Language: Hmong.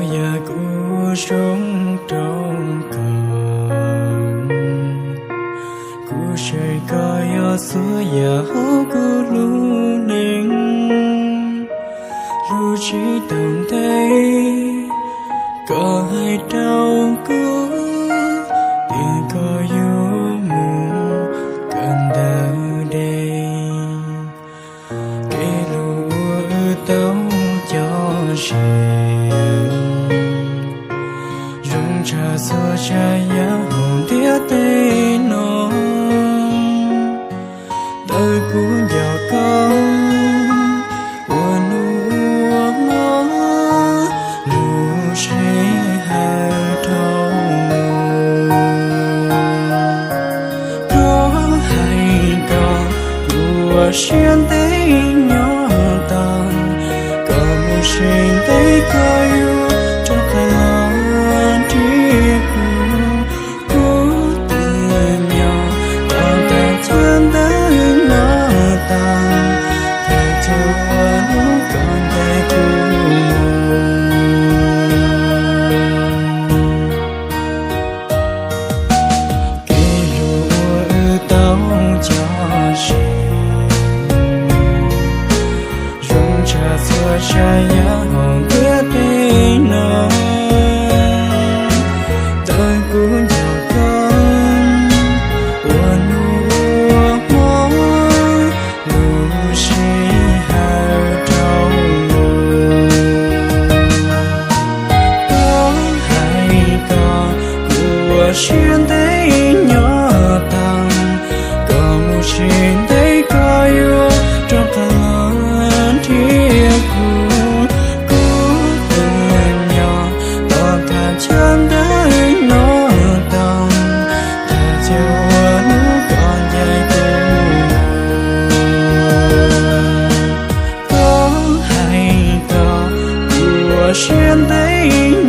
Yog kuv zoo rau koj, kuv saib koj yog txhua yam hauv kuv lub neej. Lub tsis tau ntev koj hais rau kuv tias koj yuav mus kawm ntawv deb. Kev hlub uas wb tau coj ze zoo tshaj txhua tsav yam hauv ntiaj teb no. Ntawm kuv nco koj ua hnub ua hmo, lub sij hawm dhau los. Thov hais kom kuv ua siab ntev nyob tos, kom lub sij hawm koj yuav rov qab los nrhiav kuv. Kuv twb nyob tos tag chaw ntawm no tas, tag chaw uas hnub koj ncaim kuv mus. Kev hlub uas wb tau coj ze zoo tshaj txhua tsav yam hauv ntiaj teb no. Ntawm kuv nco koj ua hnub ua hmo, lub sij hawm dhau los. Thov hais kom kuv ua siab ntev nyob tos, kom lub sij hawm koj yuav rov qab los nrhiav kuv. Kuv twb nyob tos tag chaw ntawm no tas, tag chaw uas hnub koj ncaim kuv mus. Thov hais kom kuv ua siab ntev